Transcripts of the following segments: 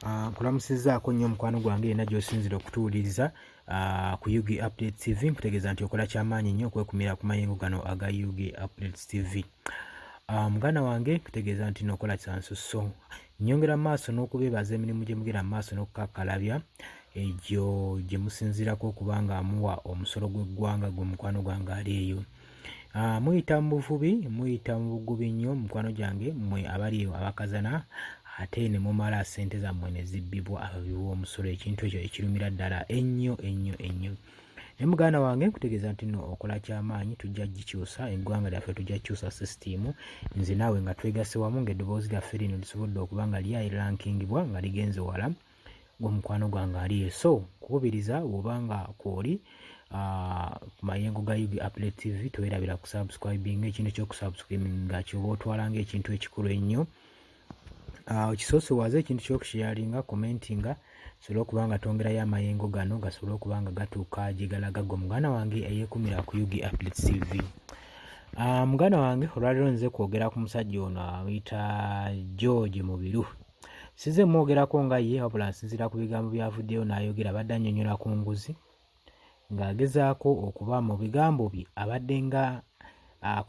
Nkulamusizzaako nnyo mukwano gwange yenna gy'osinzira okutuwuliriza ku UG Update TV. Nkutegeeza nti okola kyamaanyi nnyo okwekumira ku mayengo gano aga UG Updates TV. Muganda wange, nkutegeeza nti nokola kyansusso. Nnyongera mu maaso n'okubeebaza emirimu gye mugenda mu maaso n'okukakkalabya egyo gye musinziirako okuba nga muwa omusolo gw'eggwanga gwe mukwano gwange ali eyo. Muyita mu buvubi, muyita mu bugubi nnyo mukwano gyange mmwe abali eyo abakazana, ate ne mumala ssente zammwe ne zibbibwa ababi b'omusolo, ekintu ekyo ekirumira ddala ennyo ennyo ennyo. Naye muganda wange, nkutegeeza nti no okola kyamaanyi. Tujja gikyusa eggwanga lyaffe, tujja kukyusa sisitiimu, nze naawe nga twegase wamu, ng'eddoboozi lyaffe lino lisobodde okuba nga lyayirankingibwa nga ligenze wala. Gwe mukwano gwange aliyo, so nkukubiriza bw'oba nga kwoli ku mayengo ga UG Update TV, tewerabira kusubscribing. Ekintu ekyokusubscribing nga kyoba otwala ng'ekintu ekikulu ennyo, okisoosowaze ekintu ky'okusharinga, commentinga, sobole okuba nga twongerayo amayengo gano gasobole okuba nga gatuuka gye galaga, gwe muganda wange eyeekumira ku UG Update TV. Muganda wange, olwaleero nze kwogera ku musajja ono amuyita George Mubiru. Size mwogerako nga ye, wabula nsinziira ku bigambo byavuddeyo n'ayogera. Abadde annyonnyola ku nguzi ng'agezaako okuba mu bigambo bye abadde nga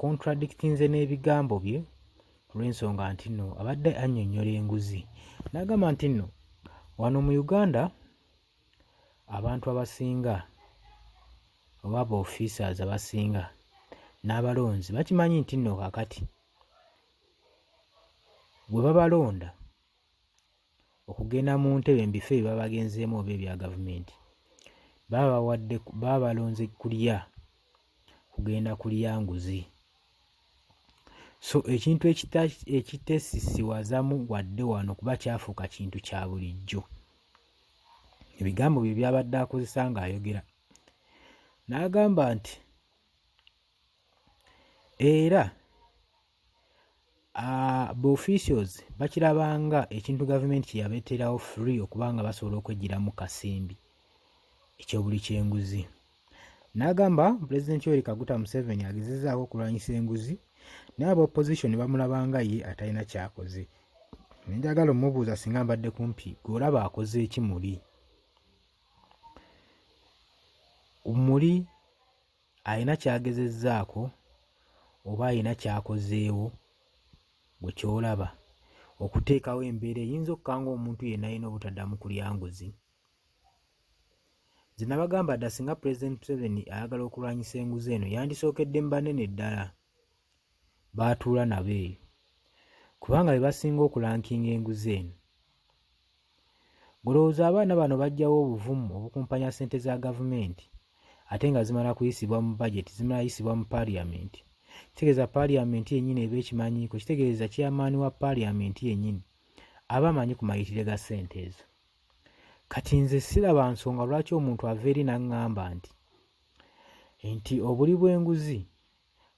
contradictinze n'ebigambo bye, olw'ensonga nti nno abadde annyonnyola enguzi n'agamba nti nno wano mu Uganda abantu abasinga oba ba officers abasinga n'abalonzi bakimanyi nti nno kaakati bwe babalonda okugenda mu ntebe mu bifo ebyo baba bagenzeemu oba ebya gavumenti, baba bawadde, baba balonze kulya, kugenda kulya nguzi. So ekintu ekitesisiwazamu wadde wano kuba kyafuuka kintu kya bulijjo. Ebigambo bye byabadde akozesa ng'ayogera n'agamba nti era ba officials bakirabanga ekintu gavumenti kye yabeeterawo free okuba nga basobola okweggyiramu kasimbi ekyobuli ky'enguzi. N'agamba Pulezidenti Yoweri Kaguta Museveni agezezzaako okulwanyisa enguzi, naye aba opposition bamulabanga ye atalina kyakoze. Ne njagala omubuuza, singa mbadde kumpi, gwe olaba akoze eki muli muli alina kyagezezzaako oba alina kyakozeewo gwe ky'olaba okuteekawo embeera eyinza okukanga omuntu yenna alina obutaddamu kulya nguzi? Nze nabagamba dda, singa Pulezidenti Museveni ayagala okulwanyisa enguzi eno, yandisookedde mu banene ddala baatuula nabo eyo, kubanga be basinga okulankinga enguzi eno. Golowooza abaana bano bajjawo obuvumu obukumpanya ssente za gavumenti, ate nga zimala kuyisibwa mu bajeti, zimala yisibwa mu paaliyamenti? Kitegeeza paaliyamenti yennyini eba ekimanyiiko. Kitegeeza chairman wa paaliyamenti yennyini aba amanyi ku mayitire ga ssente ezo. Kati nze siraba nsonga lwaki omuntu ava eri n'aŋŋamba nti obuli bw'enguzi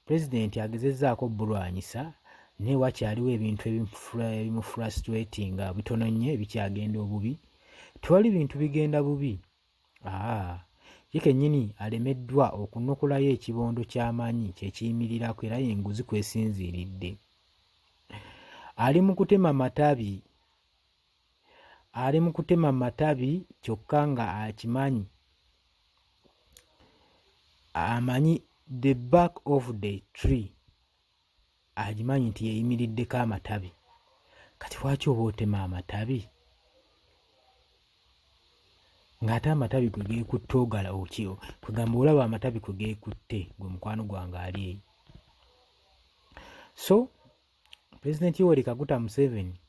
pulezidenti agezezzaako obbulwanyisa, naye wakyaliwo ebintu ebimufrustratinga bitono nnyo ebikyagenda obubi. Tewali bintu bigenda bubi. Aa, ye kennyini alemeddwa okunokolayo ekibondo ky'amanyi kye kiyimirirako, era y'enguzi kwesinziiridde. Ali mu kutema matabi, ali mu kutema matabi, kyokka nga akimanyi, amanyi the back of the tree, agimanyi nti yeyimiriddeko amatabi. Kati lwaki oba otema amatabi ng'ate amatabi gwe geekutte? Ogala oki? Kwegamba olaba amatabi kwe geekutte, gwe mukwano gwange ali eyo. So Pulezidenti Yoweri Kaguta Museveni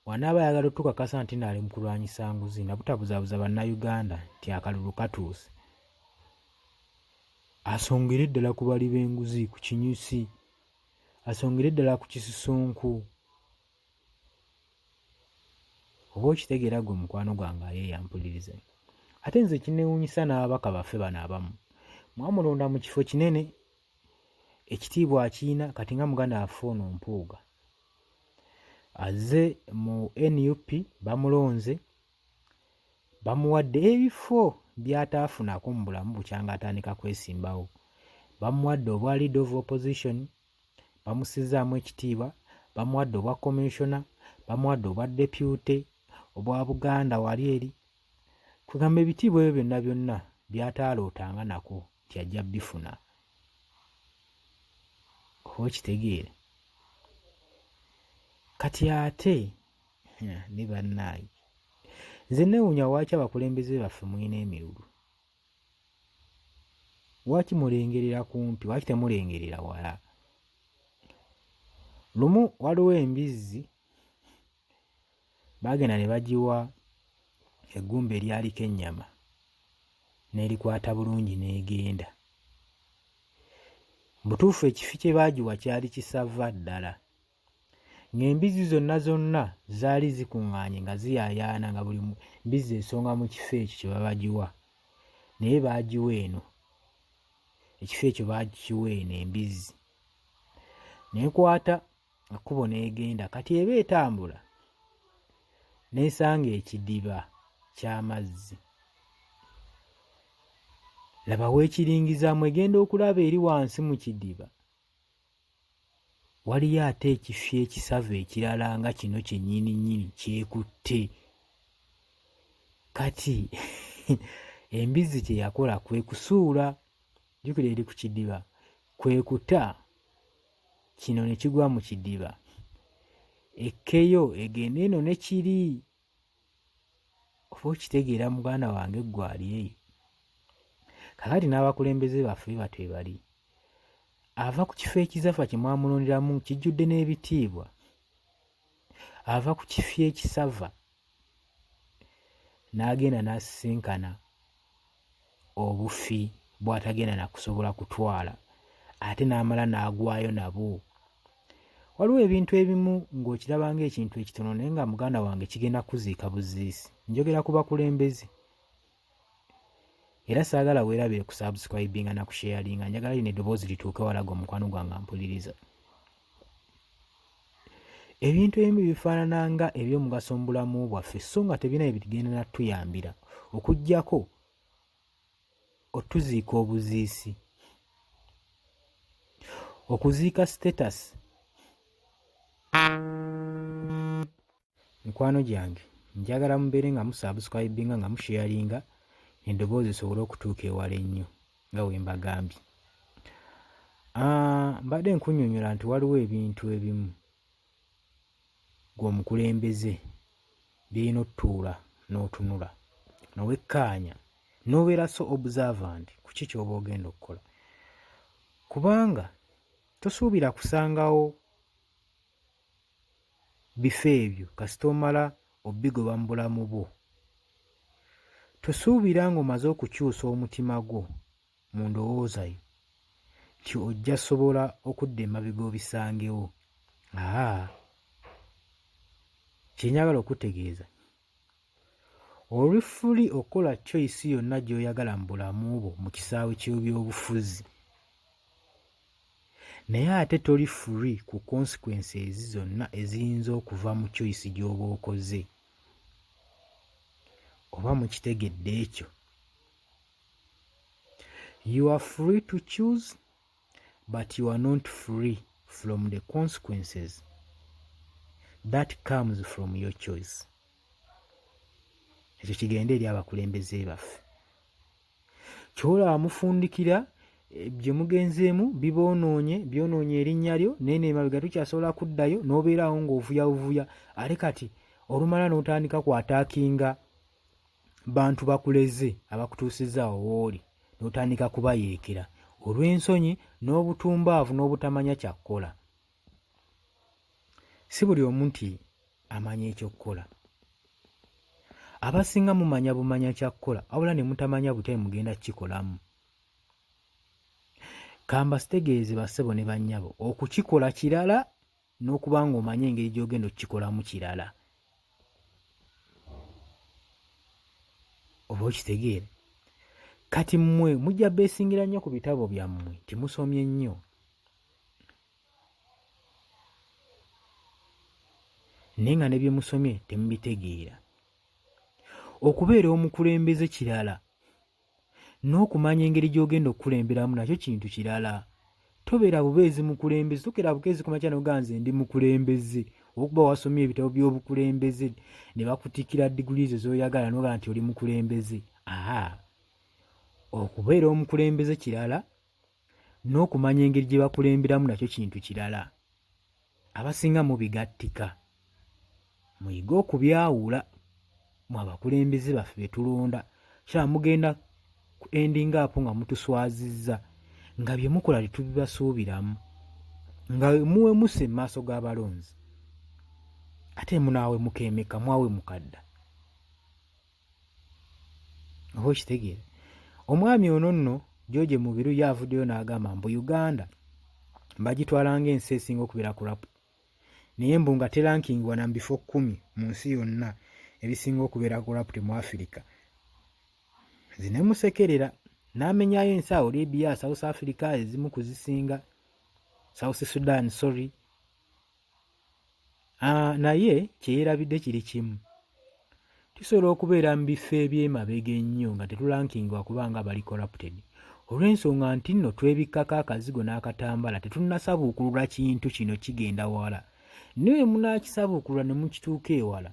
wanaaba ayagala otukakasa nti naali mu kulwanyisa nguzi nabutabuzaabuza Bannayuganda nti akalulu katuuse, asongere ddala ku bali b'enguzi ku kinyusi, asongere ddala ku kisusunku. Oba okitegeera gwe mukwano gwange aye yampuliriza? Ate nze kinewuunyisa n'ababaka baffe bano abamu mwamulonda mu kifo kinene, ekitiibwa akiina. Kati nga muganda waffe ono Mpuuga azze mu NUP, bamulonze, bamuwadde ebifo by'ataafunako mu bulamu bukyanga atandika kwesimbawo, bamuwadde obwa leader of opposition, bamussizaamu ekitiibwa, bamuwadde obwa commissioner, bamuwadde obwa deputy. obwa Buganda wali eri. Kwegamba ebitiibwa ebyo byonna byonna by'ataalootanga nako nti ajja bifuna. Oba okitegeera? Kati ate ne bannange, nze neewuunya waaki abakulembeze baffe mulina emirulu. Waaki mulengerera kumpi, waaki temulengerera wala? Lumu waliwo embizzi baagenda ne bagiwa eggumba eryaliko ennyama n'erikwata bulungi n'egenda. Mu butuufu ekifi kye baagiwa kyali kisava ddala ng'embizzi zonna zonna zaali zikuŋŋaanye nga ziyaayaana nga buli mbizzi esonga mu kifo ekyo kye babagiwa naye baagiwa eno ekifo ekyo baakiwa eno embizzi n'ekwata ekkubo n'egenda kati eba etambula n'esanga ekidiba ky'amazzi laba weekiringizaamu egenda okulaba eri wansi mu kidiba waliyo ate ekifi ekisava ekirala nga kino kyennyini nnyini kyekutte kati embizzi kye yakola kwe kusuula jjukira eri ku kidiba kwe kuta kino ne kigwa mu kidiba ekkeyo egende eno ne kiri oba okitegeera muganda wange ggwe ali eyo kakati n'abakulembeze baffe batyo bali ava ku kifo ekizafa kye mwamulonderamu kijjudde n'ebitiibwa ava ku kifo ekisava n'agenda n'asisinkana obufi bw'atagenda na kusobola kutwala ate n'amala n'agwayo nabwo. Waliwo ebintu ebimu ng'okiraba ng'ekintu ekitono naye nga muganda wange kigenda kukuziika buziisi. Njogera ku bakulembeze era saagala weerabire ku subscribinga na kusharinga, njagala lino eddoboozi lituuke wala gwe mukwano gwange ampuliriza. Ebintu ebimu bifaanana nga eby'omugaso mu bulamu bwaffe so nga tebirina bye bigenda na tutuyambira okuggyako otuziika obuziisi. Okuziika status. Mikwano gyange njagala mubeere nga musubscribinga nga musharinga eddoboozi esobole okutuuka ewala ennyo nga bwe mbagambye. Ah, mbadde nkunnyonnyola nti waliwo ebintu ebimu gwe omukulembeze by'olina otutuula n'otunula nowekkaanya n'obeera so observant ku ki ky'oba ogenda okukola kubanga tosuubira kusangawo bifo ebyo kasita omala obigoba mu bulamu bwo. Tosuubira ng'omaze okukyusa omutima gwo mu ndowooza yo nti ojja sobola okudda emabega obisangewo. Aa, kye njagala okutegeeza oli free okukola choice yonna gy'oyagala mu bulamu bwo mu kisaawe ky'ebyobufuzi naye ate toli free ku consequences zonna eziyinza okuva mu choice gy'oba okoze. Oba mukitegedde ekyo? You are free to choose but you are not free from the consequences that comes from your choice. Ekyo kigende eri abakulembeze baffe. Kyolaba mufundikira eh, bye mugenzeemu biboonoonye, byonoonye erinnya lyo, naye n'emabega tukyasobola kuddayo n'obeeraawo ng'ovuyabuvuya ate kati olumala n'otandika ku ataakinga bantu bakuleze abakutuusizza awo wooli n'otandika kubayeekera olw'ensonyi n'obutumbaavu n'obutamanya kya kukola. Si buli omu nti amanya eky'okukola. Abasinga mumanya bumanya kya kukola wabula ne mutamanya butya bwe mugenda kukikolamu. Kambasitegeeze bassebo ne bannyabo, okukikola kirala n'okuba ng'omanyi engeri gy'ogenda okukikolamu kirala. Oba okitegeera? Kati mmwe mujja beesingira nnyo ku bitabo byammwe nti musomye nnyo. Naye nga ne bye musomye temubitegeera. Okubeera omukulembeze kirala n'okumanya engeri gy'ogenda okukulemberamu nakyo kintu kirala. Tobeera bubeezi mukulembeze, tokeera bukeezi ku makya n'ogamba nze ndi mukulembeze. Olwokuba wasomye ebitabo by'obukulembeze ne bakutikkira diguli zo z'oyagala n'ogamba nti oli mukulembeze. Aha, okubeera omukulembeze kirala n'okumanya engeri gye bakulemberamu nakyo kintu kirala. Abasinga mubigattika. Muyige okubyawula mwe abakulembeze baffe be tulonda. Kiraba mugenda ku ending up nga mutuswazizza nga bye mukola tetubibasuubiramu nga muwemuse mu maaso g'abalonzi ate munaawemuka emeka mwawemuka dda oba okitegeera omwami ono nno George Mubiru ye avuddeyo n'agamba mbu Uganda bagitwala ng'ensi esinga okubeera corrupt naye mbu nga terankingibwa na mu bifo kkumi mu nsi yonna ebisinga okubeera corrupt mu Afirika. Nze ne musekerera n'amenyayo ensi awo Libya, South Africa ezimu ku zisinga, South Sudan sorry. Ah, naye kyeyerabidde kiri kimu tusobola okubeera mu bifo eby'emabega ennyo nga tetulankingibwa kuba nga bali corrupted olw'ensonga nti nno twebikkako akazigo n'akatambala tetunnasabuukulula kintu kino kigenda wala naye bwe munaakisabuukulula ne mukituuka ewala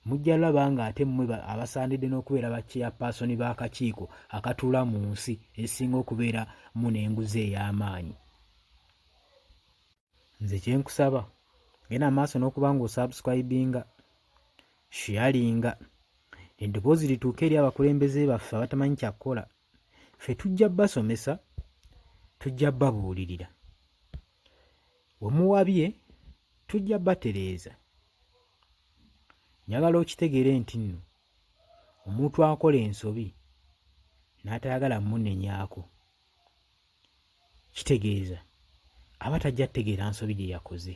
mujja laba nga ate mmwe abasaanidde n'okubeera ba chairperson b'akakiiko akatuula mu nsi ezisinga okubeera mu n'enguzi ey'amaanyi. Nze kyenkusaba genda maaso n'okuba nga osubscribinga, sharinga, eddoboozi lituuke eri abakulembeze baffe abatamanyi kyakukola. Ffe tujja basomesa, tujja babuulirira, wemuwabye tujja batereeza. Njagala okitegeere nti nno omuntu akola ensobi n'atayagala munenyaako kitegeeza aba tajja kutegeera nsobi gye yakoze.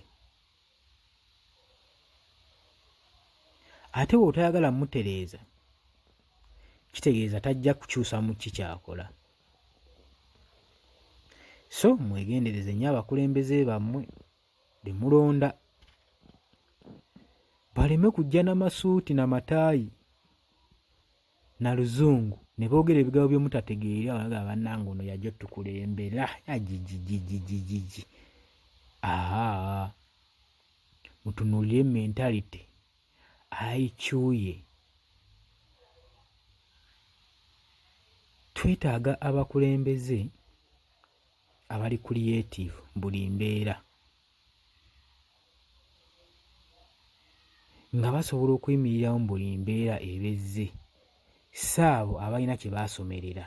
Ate bw'otayagala mutereeza kitegeeza tajja kukyusa mu ki kyakola. So mwegendereze nnyo abakulembeze bammwe be mulonda baleme kujja na masuuti na mataayi na luzungu ne boogera ebigambo bye mutategeera nga bannange ono yajja otukulembera agigigigigigi aa mutunuulire mentality IQ ye. Twetaaga abakulembeze abali creative buli mbeera. Nga basobola okuyimirirawo mu buli mbeera eba ezze, si abo abalina kye baasomerera.